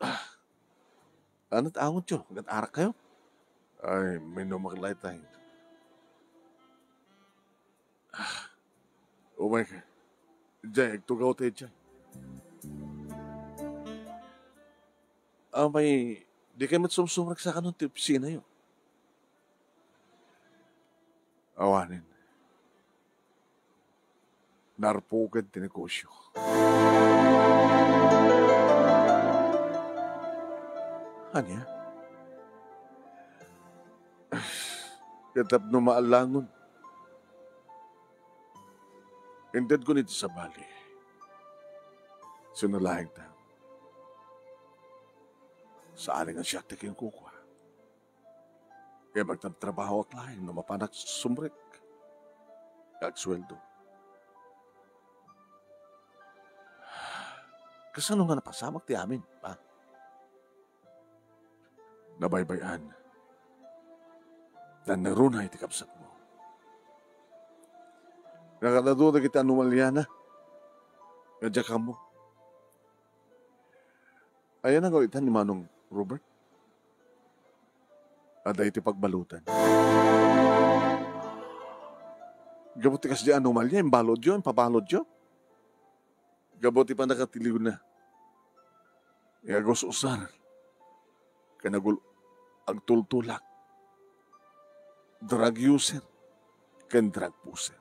Ah. Anat angotyo? Agat-arak kayo? Ay, minumak laytay. Ah, umay ka. Jay, agtugaw tayo, Jay. Amay, di kayo matsumsumrek sa kanon ti opisina yo. Awanen. Narpuken ti negosyo. Ania? Ket tapno maalangon, intedkon iti sabali. Sino laeng ta? Saan nga siak ti kinkukua. Kaya magtratrabahoak laeng no mapanak sumrek nga agsueldo. Kasano nga napasamak ti amin, pa? Nabaybay-an. Nanneruna iti kabsatmo. Nakadadu dagiti anomaliana nga diak ammo. Aya nga itan ni Manong Robert? Adda iti pagbalutan. Gapu ti kasdi anomalia, imbaludyo, impabaludyo. Gapu ti pannakatiliwna. Nga agus-usar. Ken agul-, agtultulak. Drug user. Ken drug pusher.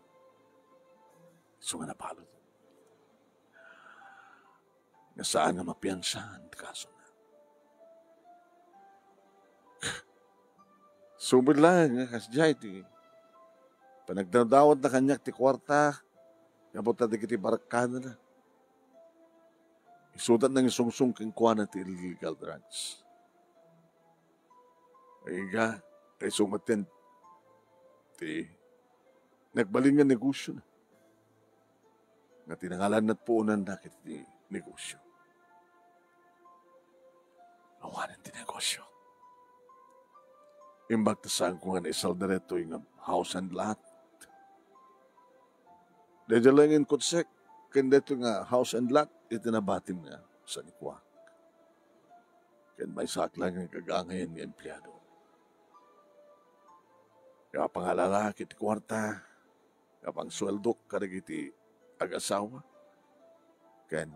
Isu nga nabalud. Nga saan nga mapiansahan ti kasona. Subit laeng nga kasdiay ti panagdawdawatna kaniak ti kuarta, gapu ta dagiti barkadana. Isuda nangisungsong kenkuana ti illegal drugs. Iga, isu met ti nagbalin nga negosiona. Nga ti nangalanna puonanna ket ti negosio. Awanen ti negosio. Imbag ta saanko nga naisalda daytoy nga house and lot. Daydiay laeng inkutsek ken daytoy nga house and lot iti nabatim nga sanikuak. Ken maysaak laeng nga gagangayen nga empleado. Nga pangalala iti kuarta, nga pangsueldok kadagiti ag-asawa, ken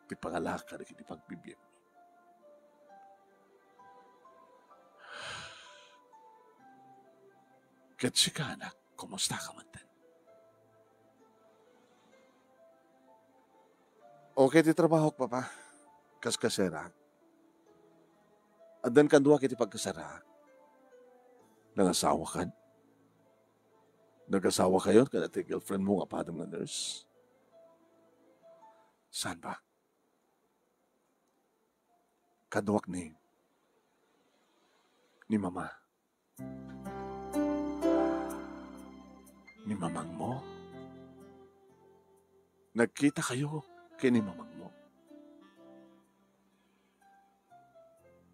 ti pangalaka dagiti pagbibiag. Ket sika, anak, kumusta ka man? Okay ti trabahok, Papa. Kas-, kasera. Addan kadua iti pagkasera. Nangasawa kan? Nagasawa kayo? Kada ti girlfriend mo nga padam nga nurse? Saan ba? Kaduak ni, ni Mama. Ni mamangmo? Nagkita kayo ken ni mamangmo?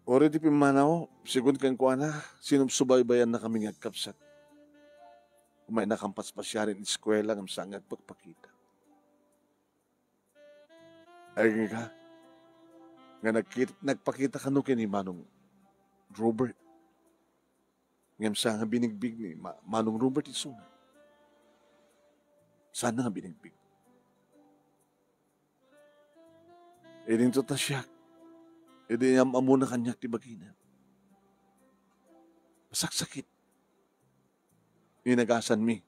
Uray ti pimmanaw, sigun kenkuana, sinubsubaybayanna kami nga agkabsat. Umayna kan paspasiaren eskuela ngem saan nga agpakpakita. Ay, nga, nga nagkit-, nagpakita kano ken ni Manong Robert. Ngem saan nga binigbig ni Ma-, Manong Robert isuna. Saan nga binigbig? Idinto ta siak. Idi am-amuna kaniak ti bagina. Masaksakit. Inagasanmi.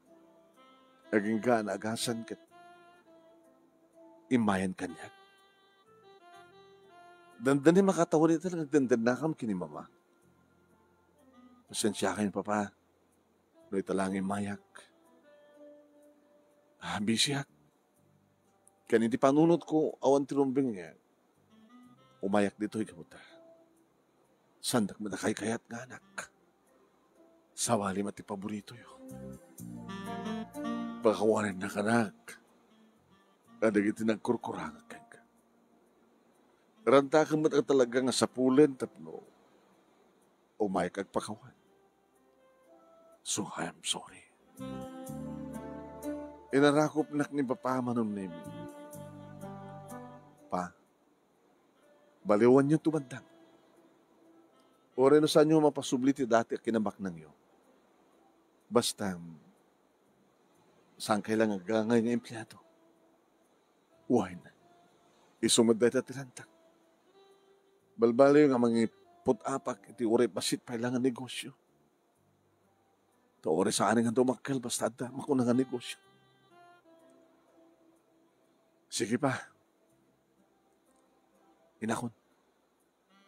Agingga naagasan ket immayen kaniak. Dandani makatawen ita nga agdendennakam ken ni Mama. Pasensiakan, Papa, no ita laeng immayak. Ah, bisiak. Ken iti panunotko, awan ti rumbeng nga umayak ditoy gapu ta saandak met a kaykayat nga anak. Sawali met ti paboritoyo. Pakawanennak, anak, kadagiti nagkurkurangak kenka. Rantakem met a talaga nga sapulen tapno umayak agpakawan. So, I am sorry. Inarakopnak ni Papa Manong Nemi. Pa, baliwanyo ti bandang. Uray no saanyo mapasubli ti dati a kinabaknangyo. Basta, saan kay lang agangay nga empleado? Wen, isu met dayta ti lantak. Balbaliw nga mangiput-apak iti uray bassit pay lang nga negosyo. Ta uray saan nga dumakkel, basta adda makuna nga negosyo. Sige pa. Inakon.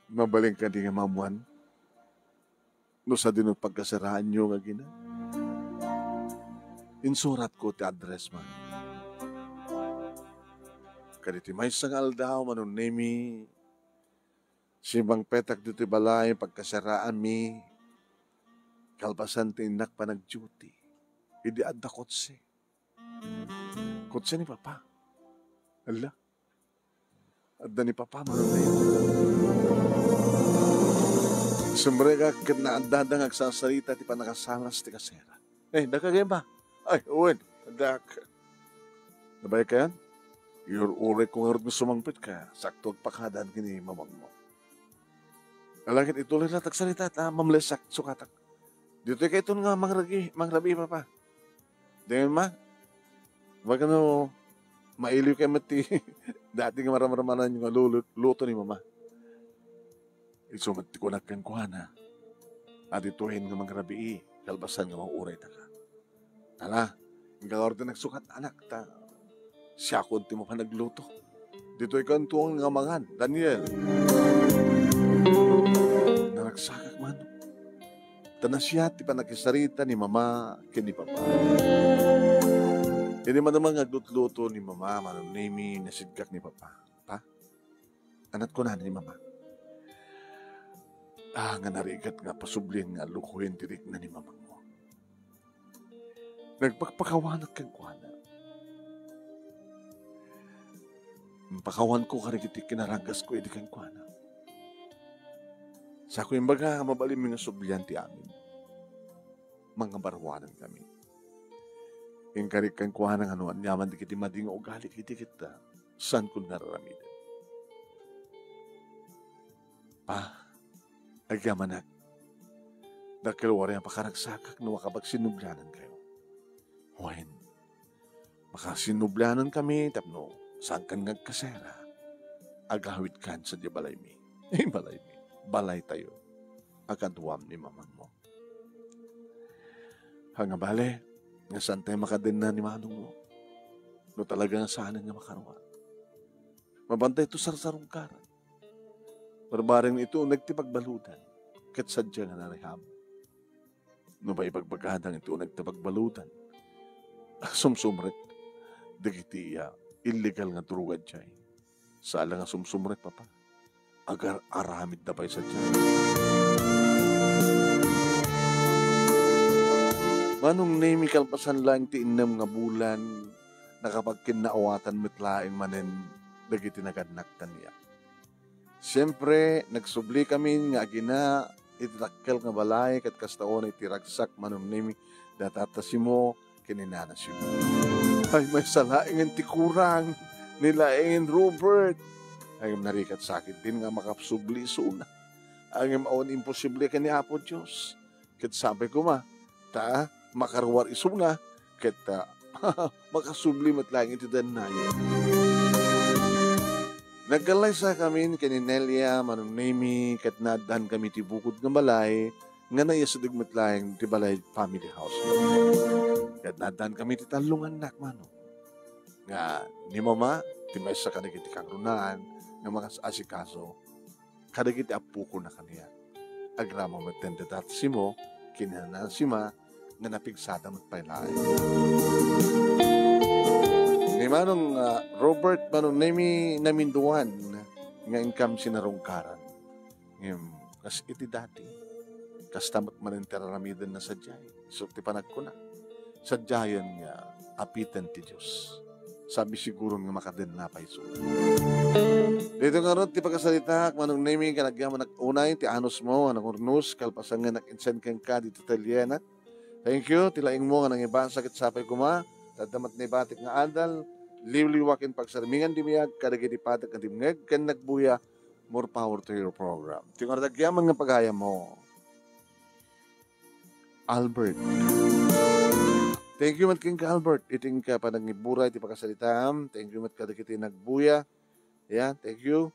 Mabalin kadi nga maammuan no sadino pagkaseraanyo nga agina? Insuratko ti address man. Kaditi maysa nga aldaw, Manong Nemi, simmangpetak ditoy balay pagkaseraanmi kalpasan ti innak panagduty idi adda kotse. Kotse ni Papa. Ala. Adda ni Papa, Manong Nemo. Simrekak ket naaddada nga agsasarita ti pannakasalas ti kasera. Eh, daka kayat ba? Ay, wen, addak. Nabay kayan? Iyur-uray ko ngarud nga sumangpet ka, sakto agpakadaan ken ni mamangmo. Ala ket ituloy la ti agsarita ta mamlesak, sukatak. Ditoy kayton nga mangragi-, mangrabii, Papa. Denggen, Ma. Baga no, mailiw kay met ti dati nga maramramananyo nga lulu-, luto ni Mama. Isu met ti kunak kenkuana, a ditoyen nga mangrabii, kalpasan nga mauray taka. Ala, inka nga ordenak sukat, anak, ta siakon ti mapan agluto. Ditoy kantuan nga mangan, Daniel. Naragsakak man. Ta nasiat ti pannakisarita ni Mama ken ni Papa. Idi madama nga aglutluto ni Mama, Manong Nemi, nasidkak ni Papa. Pa, Ania ti kunana ni Mama? Ah, nga narigat nga pasublien nga lukoyen ti rikna ni mamangmo. Nagpakpakawanak kenkuana. Impakawanko kadagiti kinaranggasko idi kenkuana. Saanko imbaga nga mabalinmi nga sublian ti amin. Mangabaruanan kami. Inkarik kenkuana nga no aniaman dagiti madi nga ugali iti kita, saanko nga ar-aramiden. Pa, agyamanak, dakkel uray a pakaragsakak no makapagsinnublianankayo. Wen, makasinnublianan kami tapno saankan nga agkasera. Agawidkan sadiay balaymi. Eh, balaymi. Balaytayo. A kaduam ni mamangmo. Ania bale, nga saantay makadenna ni manongmo. No talaga nga saanen nga makarua. Mapantay to sarsarungkaran. Barbareng iti uneg ti pagbaludan, ket sadiay nga narehab. No pay ibagbagada nga iti uneg ti pagbaludan, sumsumrek dagiti, ah, illegal nga droga diay. Saan la nga sumsumrek, Papa. Agar-aramidda pay sadiay. Manong Nemi, kalpasan laeng ti innem nga bulan, nakapagkinnaawatan met laeng manen dagiti nagannaktan. Siempre, nagsublikamin nga agina iti dakkel nga balay, ket kasta unay ti ragsak, Manong Nemi, da Tata Simo ken ni Nana Simo. Ay, maysa laengen ti kurang ni laengen Robert. Ay, narigat sakit din nga makasubli isuna. Ngem awan imposible ken ni Apo Dios. Ket sapay koma, ta makaruar isuna, ket, ah, makasubli met laeng iti dannayo. Nagkallaysakamin ken ni Nelia, Manong Nemi, ket naaddankami ti bukod nga balay, nga naiyasideg met laeng ti balay family house. Ket naaddankami ti tallo nga annak, Manong, nga ni Mama, ti maysa kadagiti kangrunaan nga makaas-asikaso kadagiti appokona kaniak. Agraman met ti datasimo ken ni Nana Sima nga napigsada met pay laeng. Ni Manong, ah, Robert, Manong Nemi, naminduan nga inkam sinarungkaran. Ngem, kas iti dati, kasta met manen ti ar-aramidenna sadiay. Isu ti panagkuna, sadiayen nga apiten ti Dios. Sabi siguron nga makadenna pay isuna. Daytoy ngarud ti pakasaritaak, Manong Nemi, ken agyamanak unay ti anusmo a nangurnos, kalpasan nga nag-insend kenka ditoy talyenak. Thank you, ti laingmo nga nangibasa ket sapay koma, ta adda met naibatik nga adal, liwliwa ken pagsarmingan ti biag kadagiti pateg nga dimngeg ken nagbuya. More power to your program. Ti ngarud agyaman nga pagayammo, Albert. Thank you met kenka, Albert, iti inka panangiburay ti pakasaritaam. Thank you met kadagiti nagbuya. Ayan, thank you.